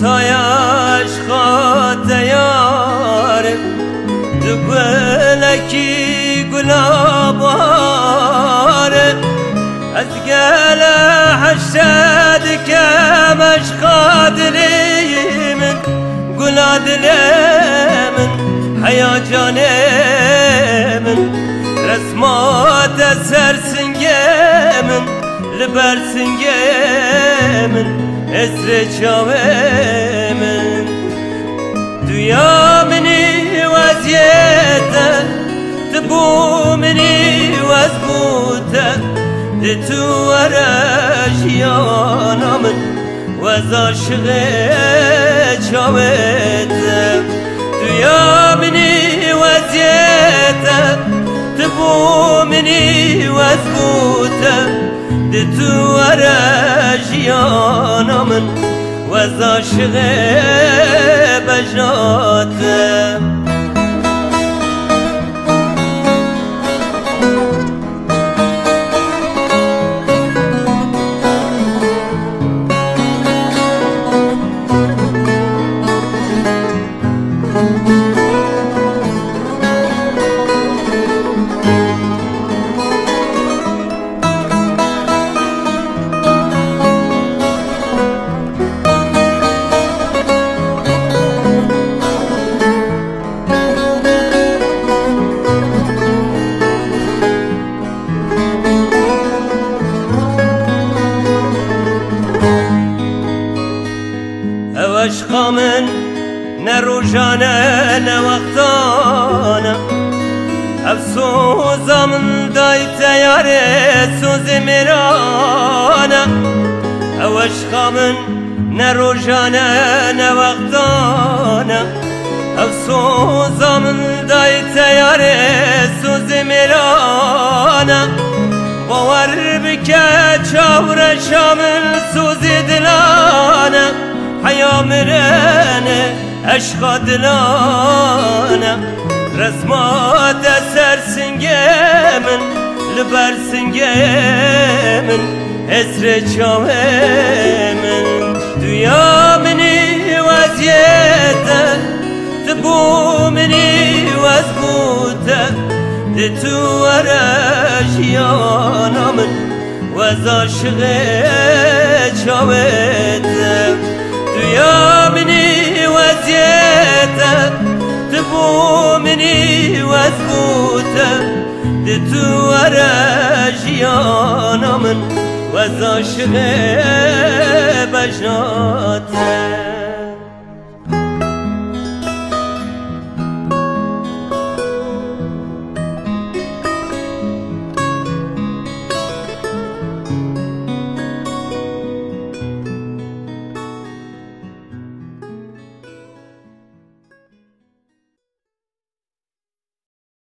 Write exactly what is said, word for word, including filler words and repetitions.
Taya eşqa te yar, tu gulekî gulabare. Ez gele heşte dikem eşqa dilê min, gula dilê min, heya canê min. Resma te ser singê min, li ber singê min, hesrê çavê min. Tu ya minî weziyete, tu bû minî wez bû te, di tu were jiyana min, wez aşiqê çavê te. Tu ya minî weziyete, tu bû minî wez bû te, di tu were jiyana min, wez aşiqê bejna te. Ew eşqa min ne rojan e, ne wextan e. Ev soza min dayî te yarê, sozê mêran e. Ew eşqa min ne rojan e, ne wextan e. Ev soza min dayî te yarê, sozê mêran e. Bawer bike çavreşa min sozê dilan e. Heya mirin e, eşqa dilan e. Resma te ser singê min, li ber singê min, hesrê çavê min. Tu ya minî weziyete, tu bû minî wez bû te, di tu were jiyana min, wez aşiqê çavê te. Tu ya minî weziyete, tu bû minî wez bû te, di tu were jiyana min, wez aşiqê bejna te.